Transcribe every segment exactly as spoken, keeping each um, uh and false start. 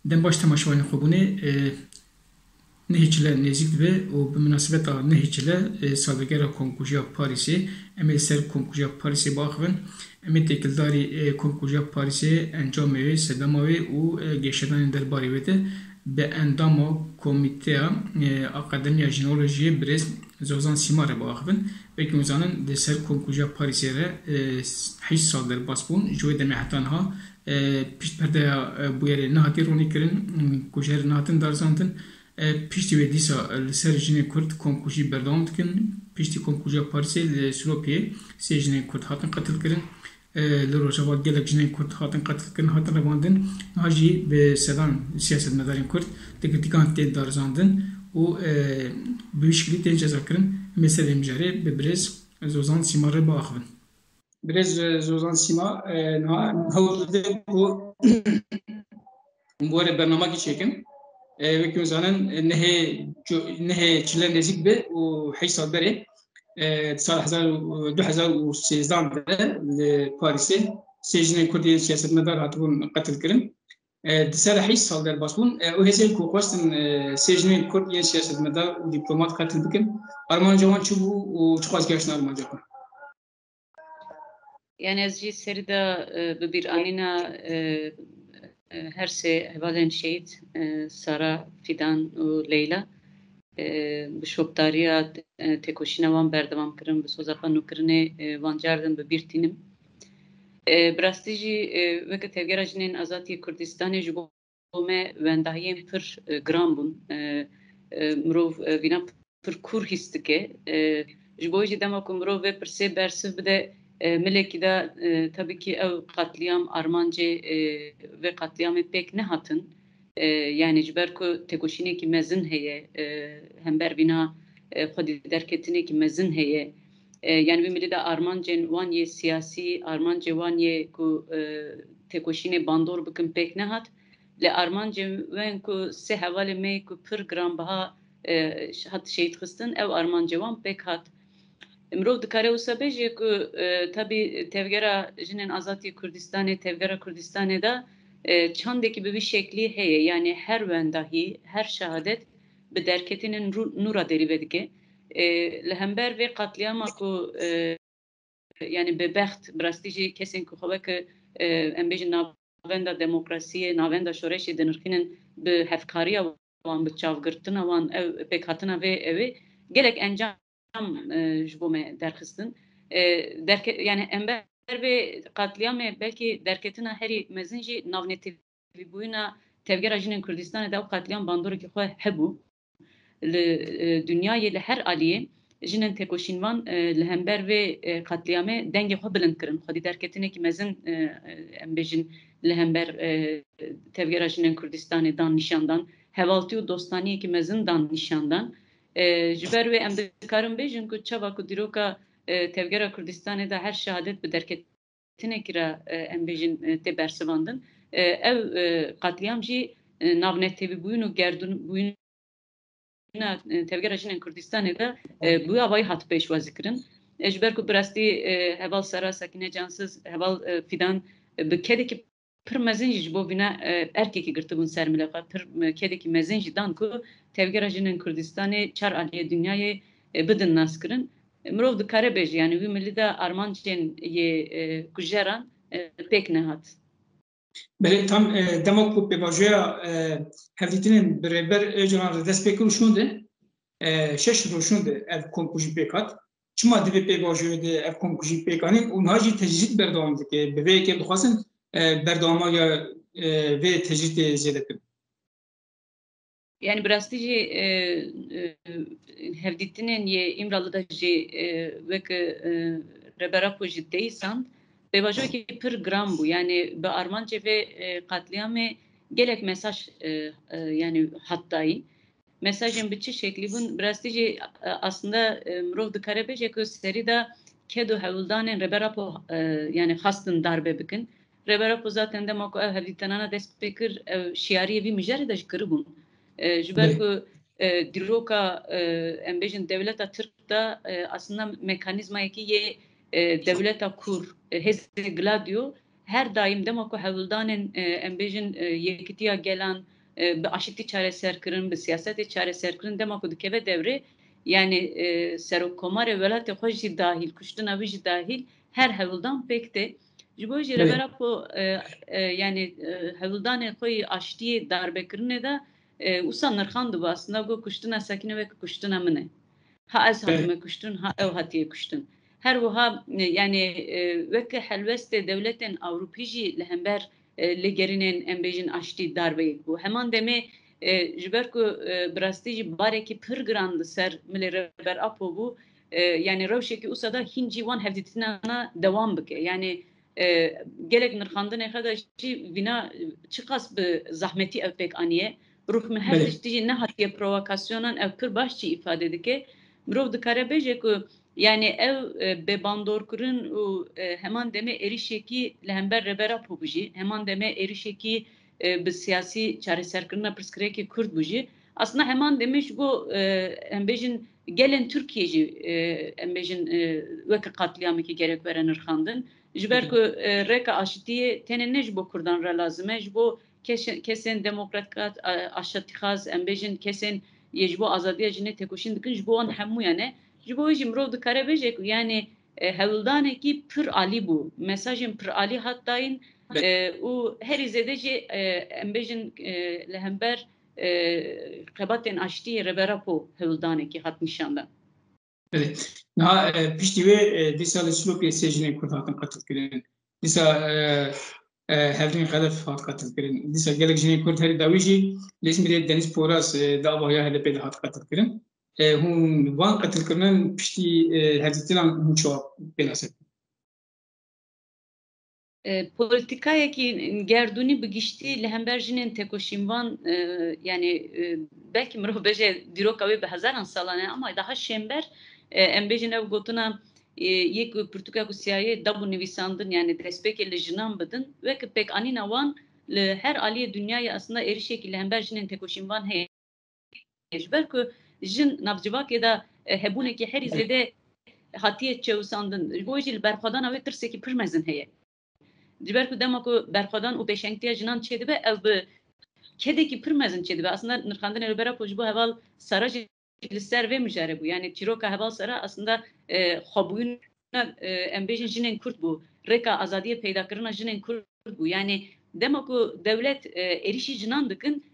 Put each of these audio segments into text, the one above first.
Dem baş temaşevanên xwebûnê, e, nehê çile nêzîk dibe û bi minasebeta nehê çile, e, salvegera Komkujiya Parîsê, em ê li ser Komkujiya Parîsê biaxivin. Em ê têkildarî, e, Komkujiya Parîsê, encamê wê, sedema wê û, e, geşedanên derbarê wê de bi endama Komîteya, e, Akademiya Jineolojiyê birêz Zozan Sîma re biaxivin. Wekî hûn zanin, di ser Komkujiya Parîsê re, e, heşt sal derbas bûn. Ji wê demê heta niha, e, pişt perdeya, e, bûyerê nehatî ronîkirin, kujer nehatin darizandin. E, piştî wê dîsa li ser jinên Kurd komkujî berdewam dikin. Piştî Komkujiya Parîsê li Silopiyê sê jinên Kurd hatin qetilkirin. E, li Rojava gelek jinên Kurd hatin qetilkirin, hatin revandin. Niha jî bi sedan siyasetmedarên Kurd di girtîkan tên darizandin û, e, bi wî şiklî tên cezakirin. Em ê ser vê mijarê bi birêz Zozan Sîma re biaxivin. Birêz, e, Zozan Sîma, e, niha em hewl didin ku em bi we re bernamekî çêkin. E, wekî hûn zanin, e, nehê co-, nehê çile nêzîk be û heşt sal berê, e, di sal hezar û, du hezar û sêzdan de li Parîsê sê jinên Kurd yên siyasetmedar hatibûn qetilkirin. E, di ser heşt sal derbas bûn, e, û hêzên ku xwestin, e, sê jinên Kurd yên siyasetmedar û dîplomat qetil bikin, armanca wan çi bû û çiqas gihiştin armanca xwe? Yani ez jî serî de, e, bi bîranîna, e, e, her sê hevalên şehîd, e, Sara, Fidan û Leyla, e, bi şopdariya, e, têkoşîna wan berdewam kirin, bi soza xwe nûkirinê, e, wan cardin bi bîr tînim. E, bi rastî jî, e, weke Tevgera Jinên Azad yê Kurdistanê ji bo me wendahiyên pir, e, giran bûn. E, e, mirov, e, vîna pir kûr hîs dike. E, ji bo jî dema ku mirov vê pirsê bersiv bide, e, milekî de, e, tabii ki ev qatliyam armancê, e, vê qatliyamê pêk nehatin. E, yani ji ber ku têkoşînekî mezin heye, e, hember vîna, e, xwedî derketinekî mezin heye. E, yani wî milî de armancên wan yê siyasî, armancê wan yê ku, e, têkoşînê bandor bikin pêk nehat. Lê armancên wen ku sê hevalê me yê ku pir giranbiha, e, hat şehîd xistin, ew armancê wan pêk hat. Mirov dikare wisa bêje ku, e, tabî Tevgera Jinên Azad yê Kurdistanê, Tevgera Kurdistanê de, e, çandekî bi vî şeklî heye. Yani her wendahî, her şehadet bi derketinên rû-, nû re derî vedike. E, li hember vê qatliyama ku, e, yani bi bext, bi rastî jî kesên ku xwe weke, e, em bêjin navenda demokrasiyê, navenda şoreşê dinirxînin, bi hevkariya wan, bi çavgirtina wan, ev pêkhatina vê ewê gelek encam, e, ji bo me derxistin. E, derke-, yani em ber vê qatliyamê belkî derketina herî mezin jî navnetewîbûyîna Tevgera Jinên Kurdistanê de ew qatliyam bandorekî xwe hebû. Li, e, dinyayê li her aliyê jinên têkoşînvan, e, li hember vê, e, qatliyamê dengê xwe bilind kirin. Xwedî derketinekî mezin, e, e, em bêjin li hember, e, Tevgera Jinên Kurdistanê dan nîşan dan. Hevaltî û dostaniyekî mezin dan nîşan dan. E, ji ber wê em dikarin bêjin ku çawa ku dîroka, e, Tevgera Kurdistanê de her şehadet bi derket tinekî re, e, em bêjin, e, tê bersivandin. E, ev, e, qatliyam jî, e, navnetewîbûyîn û gerdûnbûyîna, e, Tevgera Jinên Kurdistanê de, e, bi wî avayî hat pêşwazikirin. E, ji ber ku bi rastî, e, heval Sara, Sakîne Cansiz, heval, e, Fidan, e, bi kedekî pir mezin jî ji bo vîna, e, erkekî girtibûn ser milê xwe, pir, e, kedekî mezin jî dan ku Tevgera Jinên Kurdistanê çar aliyê dinyayê, e, bidin naskirin. Mirov dikare bêje, yani wî milî de armancên yê, e, kujeran, e, pêk nehat. Belê, tam, e, dema ku pêvajoya, e, hevdîtinên bi Rêber Ocalan re dest pê kir û şûnde, e, şeş roj şûnde ev komkujî pêk hat. Çima di vê pêvajoyê de ev komkujî pêk anîn û niha jî tecrîd berdewam dike? Bi vê yekê dixwazin, e, berdewamiya, e, vê tecrîdê zêde bikin. Yani bi rastî jî, e, e, hevdîtinên yê Îmralı de jî, e, wek, e, Rêber Apo jî deyîsand, pêvajoyekî pir giran bû. Yani bi armancê vê, e, qatliyamê gelek mesaj, e, e, yani hat dayî. Mesajên bi çi şeklî bûn? Bi rastî jî, e, aslında, e, mirov dikare bêje ku serî de ked û hewldanên Rêber Apo, e, yani xwestin darbe bikin. Rêber Apo zaten dema ku ev hevdîtinana dest pê kir, ev şiyariyê vî mijarê de jî kiribûn. E, ji ber ku, e, dîroka, e, em bêjin dewleta Tirk de, e, aslında mekanîzmayekî yê, e, dewleta Kur, e, hêzê Gladio, her daîm dema ku hewldanên, e, em bêjin, e, yekitiya gelan, e, bi aşitî çareser kirin, bi siyasetê çareser kirin, dema ku dikeve dewrê, yani, e, serokkomarê welatê xwe jî dahîl, kuştina wî jî dahîl, her hewldan pêk tê. Ji bo jî Rêber Apo, e, e, yani, e, hewldanê xwe yê aştiyê darbekirinê de, e, wisa nirxandibe, aslında got kuştina Sekîne wek kuştina min e. Ha ez hatime kuştin, ha ew hatiye kuştin. Her wiha, e, yani, e, weke helwestê dewletên Ewropî jî li hember, e, lêgerînên, em bêjin, aştî darbeyek bû. Heman demê, e, ji ber ku, e, bi rastî jî barekî pir giran li ser milê Rêber Apo bû, e, yani rewşekî wisa da hîn jî wan hevdîtinana dewam bike. Yani, e, gelek nirxandinê xwe de jî vîna, e, çiqas bi zehmetî ev pêk aniye. Ruh me her Belê. tiştî jî nehatiye provokasyonan, ev pir baş jî îfade dike. Mirov dikare bêje ku, yani, ev, e, bêbandorkirin û, e, heman demê êrişekî li hember Rêber Apo bû jî, heman demê êrişekî, e, bi siyasî çareserkirina pirsgirêkê Kurd bû jî. Aslında heman demê ji bo, e, em bêjin gelên Tirkiyê jî, e, em bêjin, e, weke qatliyamekî gerek were nirxandin. Ji ber Hı hı. ku, e, rêka aşitiyê tenê ne ji bo Kurdan re lazim e, ji bo kes-, kesên demokratîk, a-, aşitîxwaz, em bêjin kesên yê ji bo azadiya jinê têkoşîn dikin, ji bo wan hemûyan e. Ji bo wê jî mirov dikare bêje ku, yani, e, hewldanekî pir alî bû. Mesajên pir alî hat dayîn, Be- e, û herî zêde jî, e, em bêjin, e, li hember, e, xebatên aştiyê Rêber Apo hewldanekî hat nîşandan. Belê. Niha, e, piştî wê, e, dîsa li Silopiyê sê jinên Kurd hatin qetilkirin. Dîsa, e, e, Hevrin Xelef hat qetilkirin. Dîsa gelek jinên Kurd herî dawî jî li Îzmîrê Deniz Poyraz, e, di avahiya H D P de hat qetilkirin. E, hûn van qetilkirinan piştî, e, hevdîtinan hûn çawa pênase dikin? E, polîtîkayekî gerdûnî bi giştî li hember jinên têkoşînvan, e, yani, e, belkî mirov bêje dîroka wê bi hezaran salan e, ama daha şênber, e, em bêjin ev gotina, e, yê ku pirtûka ku C I A dabû nivîsandin, yani destpêkê li jinan bidin, wek pêkanîna wan li her aliyê dinyayê aslında êrişekî li hember jinên têkoşînvan heye. Ji ber ku jin navcivakê de, e, hebûnekî herî zêde hatiye çewisandin, ji bo wê jî li berxwedana wê tirsekî pir mezin heye. Ji ber ku dema ku berxwedan û pêşengtiya jinan çêdibe, ew bi kedekî pir mezin çêdibe. Aslında nirxandinê Rêber Apo ji bo heval Sara jî li ser vê mijarê bû. Yani çîroka heval Sara aslında, e, xwebûyîna, e, em bêjin jinên Kurd bû. Rêka azadiyê peydakirina jinên Kurd bû. Yani dema ku dewlet, e, êrişî jinan dikin,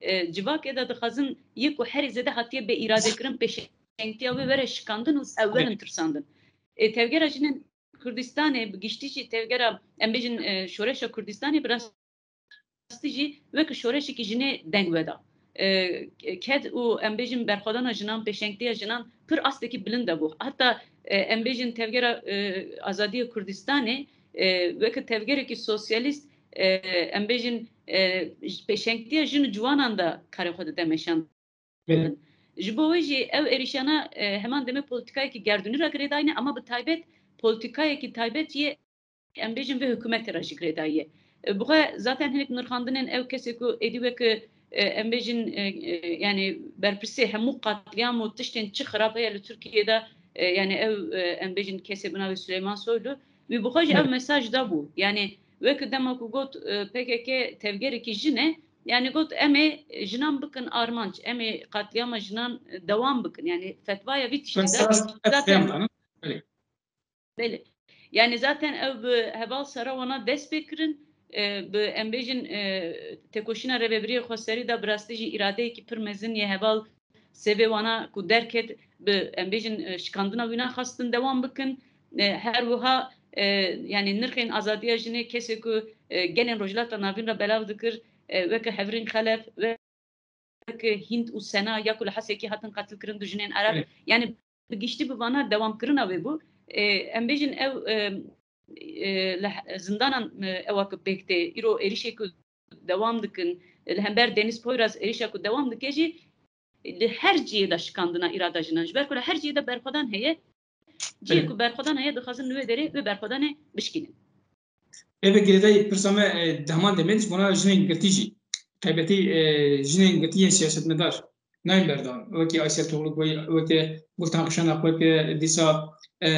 e, civakê de dixwazin yê ku herî zêde hatiye bêîradekirin, pêşengtiya wê were şikandin û ew werin tirsandin. E, tevgera jinên Kurdistanê, bi giştî jî tevgera, em bêjin, e, şoreşa Kurdistanê bi rastî jî wek şoreşekî jinê deng weda. E, ked û, em bêjin, berxwedana jinan, pêşengtiya jinan pir astekî bilind de bû. Heta, e, em bêjin tevgera, e, azadiya Kurdistanê, e, wek tevgerekî sosyalîst, e, em bêjin, e, pêşengtiya jin û ciwanan de karê xwe dide meşandin. Belê. Ji bo wê jî ew êrişana, e, heman demê polîtîkayekî gerdûnî re girêdayî ne, ama bi taybet polîtîkayekî taybet yê, em bêjin, vê hikûmetê re jî girêdayî ye. E, bi xwe zaten hinek nirxandinên ew kesê ku êdî wek, e, em bêjin, e, e, yani berpirsê hemû qatliyam û tiştên çi xirab heye li Tirkiyê de, e, yani ew, e, em bêjin kesê bi navê Süleyman Soylu, wî bi xwe jî ev Evet. mesaj dabû. Yani wek dema ku got, e, P K K tevgerekî jin e, yani got em ê jinan bikin armanc, em ê qatliyama jinan dewam bikin. Yani fetvaya vî tiştî de Mesaj zaten Belê. Belê. Yani zaten ew bi heval Sara wana dest pê kirin, e, bi, em bêjin, e, têkoşîna Rêvebiriyê Xweserî de bi rastî jî îradeyekî pir mezin yê heval sêvê wana ku derket bi, em bêjin, e, şikandina wî ne xwestin dewam bikin. E, her wiha, e, yani nirxên azadiya jinê kesê ku, e, gelên Rojhilata Navîn re belav dikir, e, weke Hevrin Xelef, weke Hînd û Sena ya ku li Hesekî hatin qetilkirin du jinên Ereb. Evet. Yani bi giştî bi vana dewamkirina wê bû. E, em bêjin ew, e, e, li he-, zindanan, e, ewa ku pêk tê, îro êrişê ku dewam dikin, li hember Deniz Poyraz êrişa ku dewam dike jî, li her cihê de şikandina îrada jinan. Ji ber ku li her cihê de berxwedan heye, cihê Belê. ku berxwedan heye, dixwazin li wê derê wê berxwedanê bişkînin. Eve girêdayî pirsa me, e, di heman demê de ji bona jinên girtî jî. Taybetî, e, jinên girtî yên siyasetmedar nayên berdan. Wekî Aysel Toglu, wekî Gultan Kişanak, wekî dîsa, e,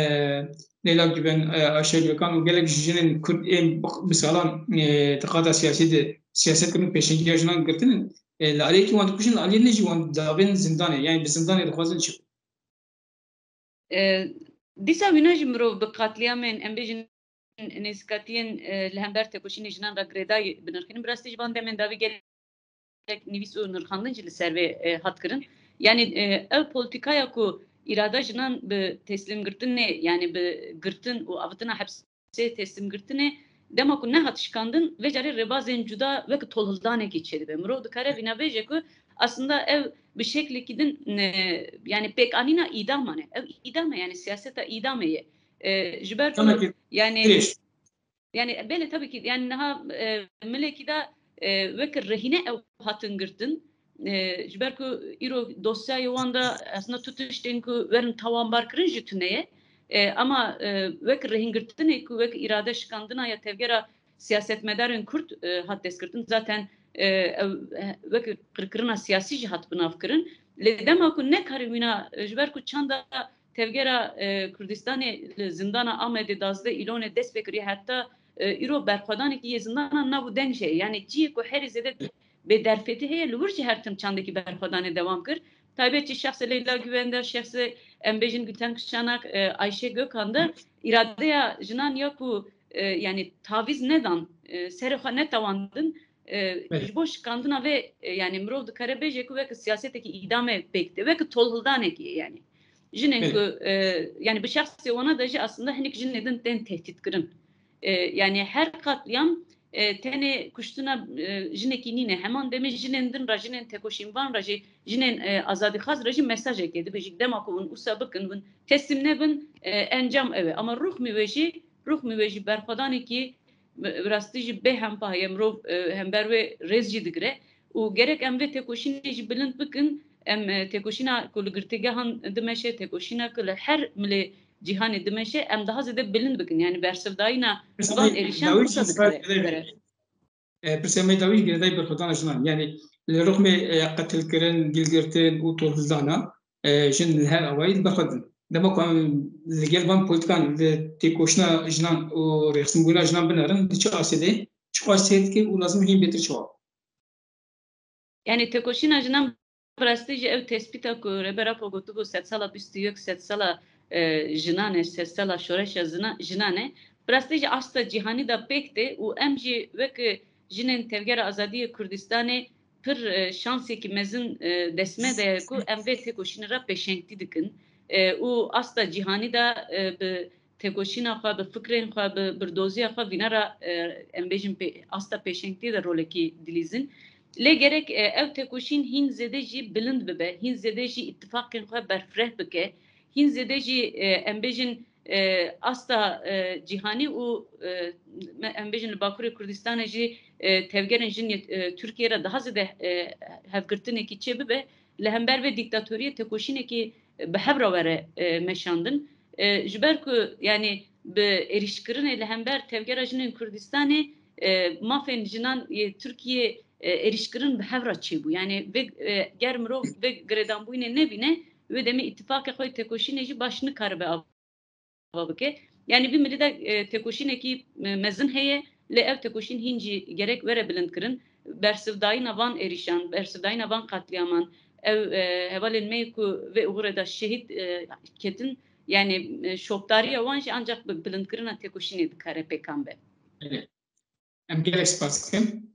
Leyla Güven, e, Ayşe Gökhan û gelek jinên Kurd ên bi, bi salan, e, di qada siyasî de siyaset kirin û pêşengiya jinan girtin in. E, li aliyekî wan dikujin, li aliyê din jî wan davên zindanê, yani bi zindanê dixwazin çi? E, dîsa wîna jî mirov bi qatliyamên, em bêjin, nêzîkatiyên, e, li hember têkoşînê jinan re girêdayî binirxînin. Bi rastî ji van demên dawî gelek nivîs û nirxandin jî li ser vê, e, hat kirin. Yani, e, ev polîtîkaya ku îrada jinan bi teslîmgirtinê, yani bi girtin û avitina hepsê teslîmgirtinê, dema ku nehat şikandin, vê carê rêbazên cuda wek tolhildanekî çêdibe. Mirov dikare vîna bêje ku aslında ev bi şeklekî din, e, yani pêkanîna îdaman e. Ev îdam e, yani siyaseta îdamê ye. E, ji ber ku, yani, yani belê, tabii ki, yani niha, e, milekî de, e, wek rehîne ew hatin girtin. E, ji ber ku îro dosyayê wan de aslında tu tiştên ku werin tawanbar kirin jî tune ye. E, ama, e, wek rehîngirtinê ku wek îrade şikandina ya tevgera siyasetmedarên Kurd, e, hat destgirtin. Zaten, e, ew, e, wek qirkirina siyasî jî hat binavkirin. Lê dema ku nekarin wîna, e, ji ber ku çanda tevgera, e, Kurdistanê li zindana Amedê duwazdeh Îlonê dest pê kiriye, heta, e, îro berxwedanekî yê zindana nav û deng jî heye. Yani cihê ku herî zêde bêderfetî heye, li wir jî her tim çandekî berxwedanê dewam kir. Taybet jî şexsê Leyla Güven de, şexsê, em bêjin, Gülten Kışanak, e, Ayşe Gökhan de îradeya jinan ya ku, e, yani tavîz nedan, e, serê xwe netewandin, e, ji bo şikandina vê, e, yani mirov dikare bêje ku wek siyasetekî îdamê pêk tê, wek tolhildanekî ye yani. Jinên ku, e, yani bi şexsê wana de jî aslında hinek jinê din tên tehdîtkirin. E, yani her qatliyam, e, tenê kuştina, e, jinekî nîne. Heman demê jinên din re, jinên tekoşînvan re jî, jinên, e, azadîxwaz re jî mesajekê dibêjî. Dema ku hûn wisa bikin, hûn teslîm nebin, e, encam ew e. Ama rûxmî wê jî, rûxmî wê jî berxwedanekî bi, bi rastî jî bê hempa heye. Mirov, e, hember wê rêz jî digire. Û gerek em vê têkoşînê jî bilind bikin. Em, e, têkoşîna ku li girtîgehan dimeşe, têkoşîna ku li her milê cîhanê dimeşe, em daha zêde bilind bikin. Yani bersivdayîna van êrîşan wisa dikare. E, pirsê me dawî girêdayî berxwedana jinan. Yani li rixmê, e, qetilkirin, gilgirtin û tolhildana, e, jin li her awayî berxwedin. Dema ku em li gel van polîtikan li têkoşîna jinan û rêxistinbûna jinan binerin, di çi asê de, çiqas sêr dike û lazim hîn bêtir çawa? Yani têkoşîna jinan bi rastî jî ew tespîta ku Rêber Apo gotibû, sedsala bîst û yek sedsala, e, jinan e, sedsala şoreşa zina-, jinan e. Bi rastî jî asta cîhanî de pêk tê û em jî wek jinên Tevgera Azadiyê Kurdistanê pir, e, şansekî mezin, e, dest me de ye ku em vê têkoşînê re pêşengtî dikin. E, û asta cîhanî de, e, bi têkoşîna xwe, bi fikrên xwe, bi birdoziya xwe vîna re, e, em bêjin pê-, asta pêşengtiyê de rolekî dilîzin. Lê gerek, e, ev têkoşîn hîn zêde jî bilind bibe, hîn zêde jî îtifaqên xwe berfireh bike, hîn zêde jî, e, em bêjin, e, asta, e, cîhanî û, e, me-, em bêjin li Bakurê Kurdistanê jî, e, tevgerên jin yê, e, Tirkiyê re daha zêde, e, hevgirtinekî çêbibe. Li hember vê dîktatoriyê têkoşînekî bi hev re were, e, meşandin. E, ji ber ku, yani, bi êrîşkirinê li hember Tevgera Jinên Kurdistanê, e, mafên jinan yê Tirkiyê, e, êrîşkirin bi hev re çêbû. Yani, vê, e, ger mirov vê girêdanbûyînê nebîne, wê demê îtifaqê xwe yê têkoşînê jî baş nikaribe ava bike. Yani, vî milî de, e, têkoşînekî, e, mezin heye, lê ev têkoşîn hîn jî gerek were bilindkirin. Bersivdayîna van êrîşan, bersivdayîna van qetlîaman, ew, e, hevalên me ku vê oxirê de şehîd, e, ketin, yani, e, şopdariya wan jî ancak bi bilindkirina têkoşînê dikare pêkan be. Em gelek spas dikin.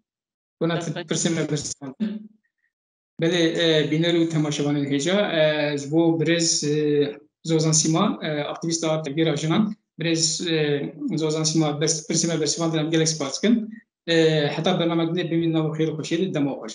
Bona pirsê me bersivandin. Belê, e, bîner û temaşevanên hêja, e, ji bo birêz, e, Zozan Sîma, e, aktîvîsta tevgera jinan, birêz, e, Zozan Sîma bers-, pirsê me bersivandin, em gelek spas dikin. E, heta bernamek dinê bimînin nav û xêr û xweşiyê de, dema xweş.